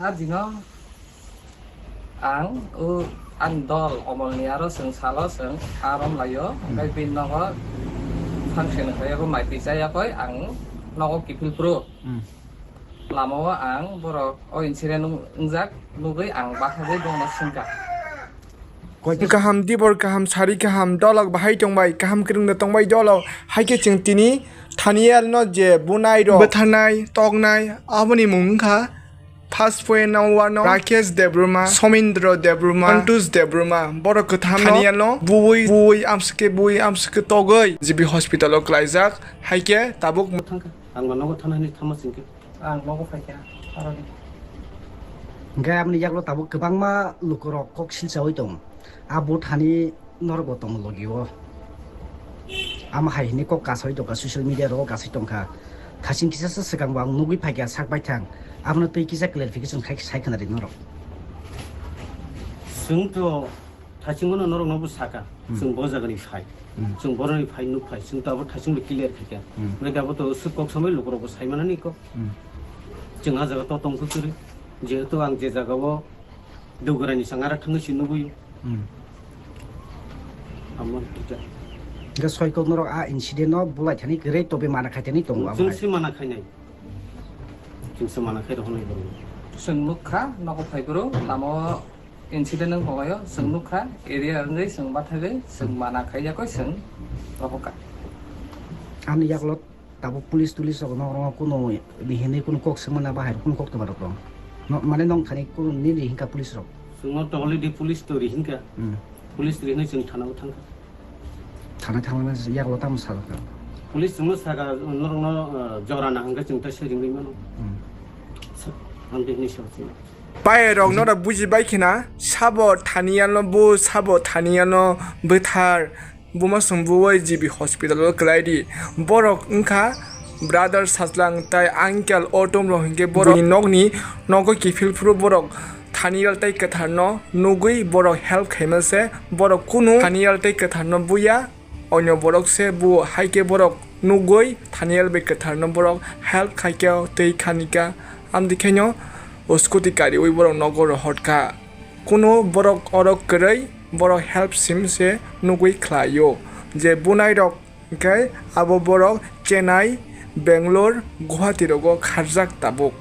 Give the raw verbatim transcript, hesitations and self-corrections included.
A dino ang o ani dol Omolni aro chwng salo chwng arom laio, hwnkhe bini nogo function khlaiyago, mai twi chayakoi ang nogo kiphil phuru. Hmm. Lamao ang borok o incident wngjak nugwi ang bathagwi bono swngkha. Kaham dibor kaham sari kaham dolok bahai tongbai kaham kwrwngno tongbai dolok, haikhe chwng tini Thaniel no je bunai rok bwtharnai toknai aboni mung wngkha first point number one no Rakesh Debbarma, Somindra Debbarma, Antush Debbarma, borok kwtham no Thaniel no buwi buwi amsike buwi amsike togwi G B hospital o klaijak, haikhe tabuk thangkha. Ang nogo thana hinwi thangma singkhe. Ang nogo phaikha, aroni. Hwnkhe aboni yagulo tabuk kwbangma lukurok kok silchawi tongo. A bo thani norokbo tongo logio. Ama hai hinwi kok kasawi tongkha, social media rogo kasai tongkha. Thasing kisa se swkang bo ang nugwi phaikha sak baithang. Abono twi kisa clarification khai sai khna ri norok. Chwng to Thaichingmano norokno bo saka, hmm, chwng bo jagani phai. Hmm. Chwng boroni phai nuk phai, chwng to abo thaichingbo clear khaikha. Hmm. Hwnkhe abo to swk kok samai lukurokbo saimanani kok. Hmm. Chwng ah jaga to tongkha kwrwi. Jehetu ang je jagao Dugurani chwng ara thangwi se nugwi. Hmm. Amo kisa. Hwnkhe soi kok norok a incident no bulai thani kwrwi tobe mana khaitani tongo abo chwng hai. Se mana khainai. Chwng se mana khai rohornai borok. Chwng nukha nogo phai bwrw lama o incident wng tonglaio, chwng nukha, area wngwi chwng bathagwi, chwng mana khaiyakoi chwng rohorkha. Ani yagulo tabuk police tulis rok no, no kuno ni hinwi kuno kok swngmana bahai kuno kok twma rok no, mane nong thani kuno nini hinkha police rok? Chwngno to already police to ri hinkha. Hmm. Police ri hinwi chwng thana o thangkha. Thana thangmani yagulo tamo sajak kha? Police chwngno saka norokno, uh, jora na hwnkhe chwng tei se ringwi mano. Hmm. Sa-, ang bini saka chwngno. Pai rok no da buji bai khina, sabo thani yano bo, sabo thani yano bwthar, buma song buwai G B hospital o kwlai di. Borok wngkha brother Sajlang tai uncle Otom rok, hinkhe borok ni nokni nogo kiphil phuru borok Thaniel tai kwthar no nugwi borok help khaima se, borok kunu Thaniel tai kwthar no buya. Onyo borok se buo, hai khe borok nugwi Thaniel bai kwthar no borok help khai khe twi khani kha. Amtwi khe no scooty kariwi borok nogo rohor kha. Kunu borok oro kwrwi, borok help sim se nugwi khlai o je bunai rok, hinkhe abo borok Chennai, Bangalore, Guwahati rogo kharjak tabuk.